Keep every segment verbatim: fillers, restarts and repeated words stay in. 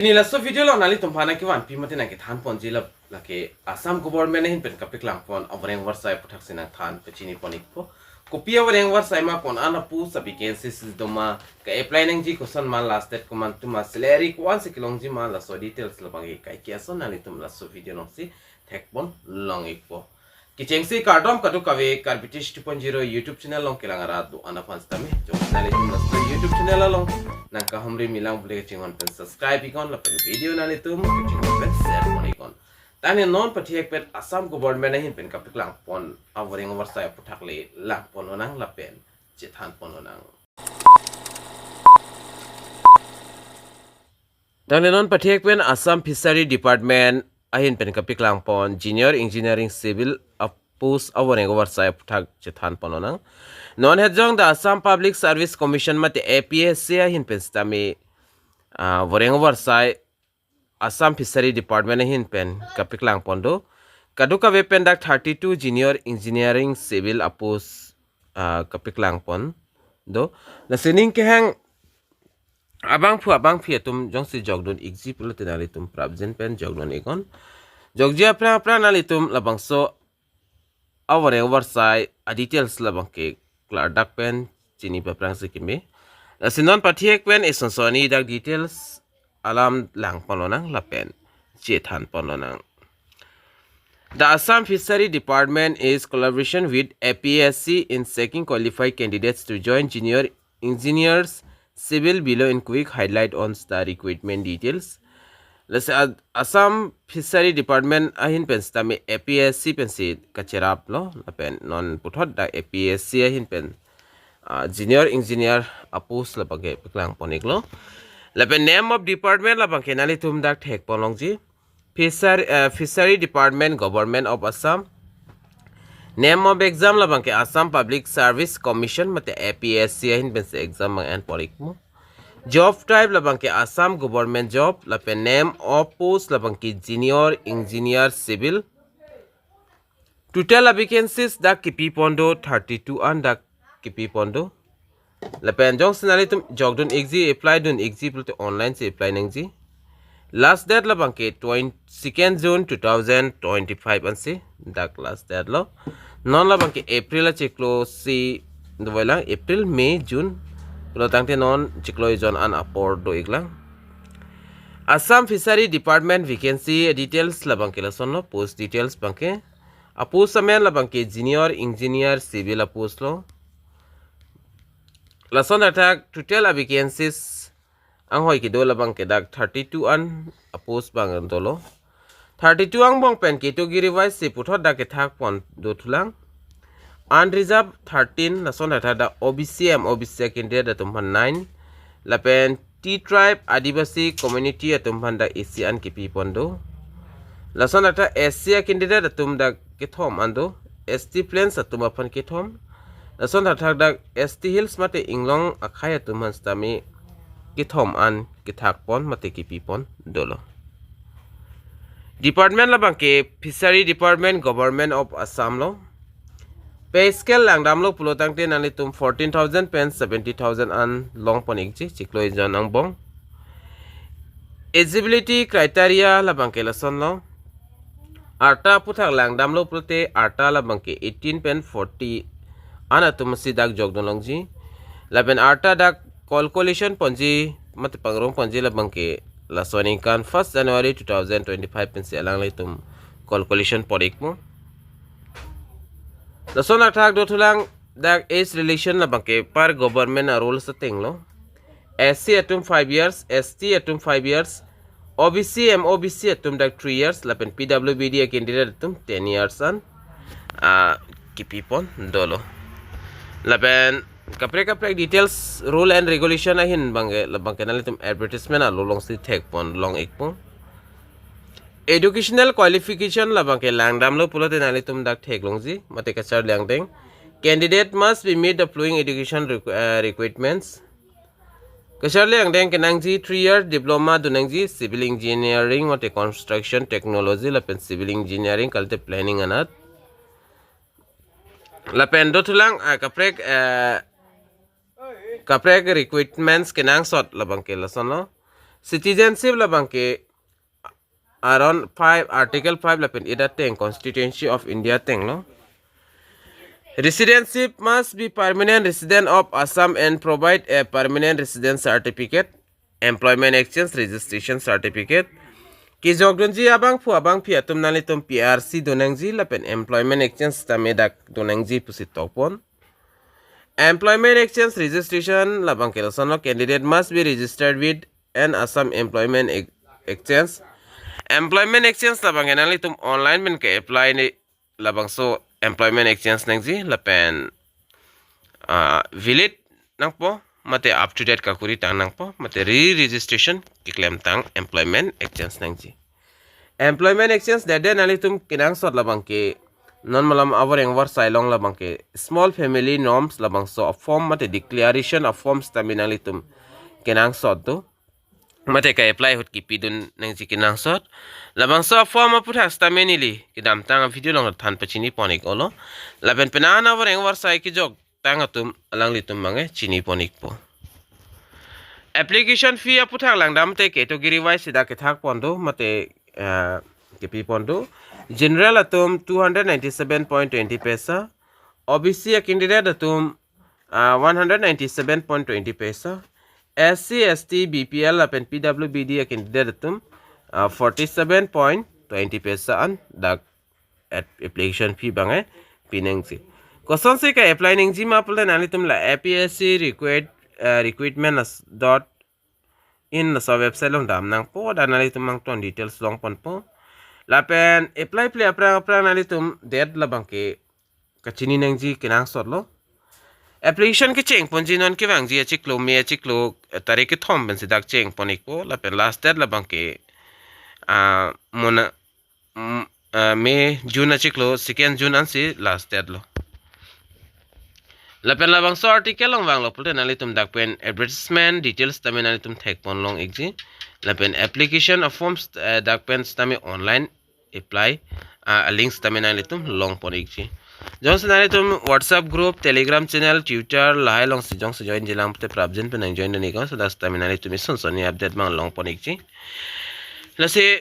Pini laso video along nanglitum aphan nangkevanpi mate nangkethan ponji la, lake Assam government ahin pen kapaklang pon avoreng avarsai aputhaksi nangthan pachini pon ikpo. Kopi avoreng avarsai ma, ko-an apost, vacancy si doma, ka-apply nangji koson ma, last date komantu ma, salary ko-ansi kelongji ma, laso details labang ke kaike ason nanglitum laso video alongsi thek pon long ikpo. Kechengsi kardom kadokave Karbi Tech two point zero YouTube channel along kelang arat do-an aphan sitame. Jongsi nanglitum laso YouTube channel along nangkahumri milang pule kachinghon pen subscribe iknon lapen video nanglitum kachinghon pen share pon iknon. Tangte non pathek pen Assam government ahin pen kapaklang pon avoreng avarsai aputhak le lang pon lonang lapen chethan pon lonang. Tangte non pathek pen Assam Fishery Department ahin pen kapaklang pon Junior Engineering Civil apost avoreng avarsai aphuthak chethan pon lonang. Non het jong the Assam Public Service Commission mate A P S C ahin pen sitame, ah, avoreng avarsai Assam Fishery Department ahin pen kapaklang pon do. Kadokave pen dak thirty-two Junior Engineering Civil apost, ah, kapaklang pon do. Lasi ning kehang abangphu abangphi atum jongsi jokdun ikji pulote nanglitum prapjin pen jokdun iknon. Jokji aphrang aphrang nanglitum labangso avoreng avarsai adetails labang ke klardak pen chini paphrangsi keme. Lasi non pathek pen isonsoni dak details alam lang pon lonang lapen chethan pon lonang. The Assam Fishery Department is collaboration with A P S C in seeking qualified candidates to join Junior Engineers Civil below in quick highlight on the recruitment details. Lasi A-, Assam Fishery Department ahin pen sitame A P S C pensi kacherap lo, lapen non puthot dak A P S C ahin pen, ah, Junior Engineer apost labang ke paklang pon iklo. Lapen name of department labang ke nanglitum dak thek pon longji. Fisher-, eh, Fishery Department, Government of Assam. Name of exam labang ke Assam Public Service Commission mate A P S C ahin pensi exam abang en pon ikmo. Job type labang ke Assam Government Job, lapen name of post labang ke Junior Engineer Civil. Total vacancies dak kipi pon do thirty-two an dak kipi pon do. Lapen jongsi nanglitum jokdun ikji, apply dun ikji pulote online si apply nangji. Last date labang ke twenty, second June two thousand twenty-five ansi dak last date lo. Non labang ke April achiklo si dovai lang, April, May, June. Pulo tangte non chiklo ejon an apor do iklang. Assam Fishery Department vacancy details labang ke lason lo, post details abang ke. Apost amen labang ke Junior Engineer Civil apost lo. Lason athak total vacancies anghoi kedo labang ke dak thirty-two an apost abang dolo. Thirty-two angbong pen category wise si puthot dak kethak pon dothulang. Unreserved thirteen, lason athak dak O B C, M O B C candidate atum aphan nine. Lapen T tribe Adivasi community atum aphan dak isi an kipi pon do. Lason athak S C candidate atum dak kethom an do. S T plains atum aphan kethom. Lason athak dak S T hills mate inglong akhei atum aphan sitame kethom an kethak pon mate kipi pon dolo. Department labang ke Fishery Department, Government of Assam lo. Pay scale langdamlo pulo tangte nanglitum fourteen thousand pen seventy thousand an long pon ikji, chiklo ejon angbong. Eligibility criteria labang ke lason lo. Arta aphuthak langdamlo pulote arta labang ke eighteen pen forty an atum si dak jokdun longji. Lapen arta dak calculation ponji mate pangrong ponji labang ke laso aningkan first January two thousand twenty-five pensi alanglitum calculation pon ikmo. Lason athak dothulang dak age relation labang ke par government a rules ateng lo. S C atum five years, S T atum five years, O B C, M O B C atum dak three years, lapen P W B D a candidate atum ten years an, ah, kipi pon dolo. Lapen kaprek kaprek details, rule and regulation ahin abang ke, labang ke nanglitum advertisement along si thek pon long ikpo. Educational qualification labang ke langdamlo pulote nanglitum dak theklongji, mate kacharli angdeng. Candidate must be meet the following education requ-, eh, requirements. Kacharli angdeng kenangji three year diploma dun nangji civil engineering mate construction technology lapen civil engineering kalite planning anat. Lapen dothulang, ah, kaprek, eh, kaprek requirements kenangsot labang ke lason lo. Citizenship labang ke aron five, Article five lapen eight ateng Constitution of India atenglo. Residency must be permanent resident of Assam and provide a permanent residence certificate, employment exchange registration certificate. Kejok dunji abangphu abangphi atum nanglitum P R C donangji lapen employment exchange tame dak donangji pusi tokpon. Employment exchange registration labang ke lason lo, candidate must be registered with an Assam employment ex- exchange. Employment exchange labang ke nanglitum online pen ke-apply ni labangso employment exchange nangji lapen ah, valid nangpo mate up to date kakuri tang nangpo mate re-registration keklem tang employment exchange nangji. Employment exchange dede nanglitum kenangsot labang ke non malom avoreng avarsai along labang ke small family norms labangso a form mate declaration a form sitame nanglitum kenangsot do. Mate ke-apply ahut kipidun nangji kenangsot. Labangso a form aputhak sitame neli kedamtang video along than pachini pon-ik olo. Lapen penang avoreng avarsai kejok tang atum alanglitum abang ke chini pon-ikpo. Application fee aputhak langdamte category wise sida kethak pon do mate ah, kepi pon do. General atum two hundred ninety-seven point twenty paisa, O B C a candidate atum ah, one hundred ninety-seven point twenty paisa, S C, S T, B P L lapen P W B D a candidate atum ah, forty-seven point twenty paisa an dak at- application fee abang ke pinangji. Kosonsi ke-apply nangji ma pulote nanglitum la A P S C recruit ah, recruitment as- dot in laso website along dam nangpo, dan nanglitum abang ton details long ponpo. Lapen apply ple aphrang aphrang nanglitum date labang ke kachini nangji kenangsot lo. Application kecheng ponji non kevangji achiklo May achiklo eh, tarik kethom pensi dak cheng pon-ikpo lapen last date labang ke ah, mona mm, ah, May June achiklo second June ansi last date lo. Lapen labangso article along vanglo pulote nanglitum dak pen advertisement details tame nanglitum thek pon long-ikji. Lapen application of forms eh, dak pen sitame online apply ah, links tame nanglitum long pon-ikji. Jongsi nanglitum WhatsApp group, Telegram channel, Twitter lahai alongsi jongsi join jilang pulote prapjin pen nang join dun-iknon, so dak sitame nanglitum ison sonni update abang long pon-ikji. Lasi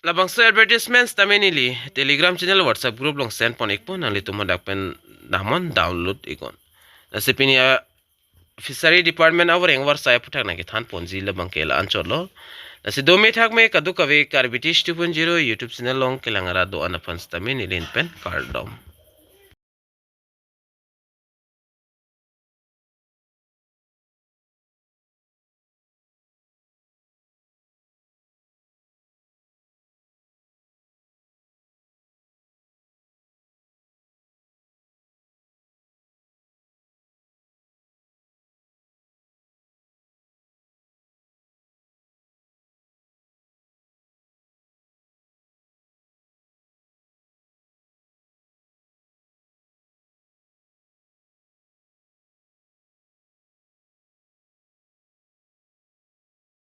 labangso advertisement sitame neli Telegram channel, WhatsApp group along send pon-ikpo, nanglitum dak pen damnon download iknon. Lasi pini a Fishery Department avoreng avarsai aputhak nangkethan ponji labang ke la-anchot lo. Lasi do methak me kadokave Karbi Tish two point zero YouTube channel along kelang arat do-an aphan sitame neli pen kardom.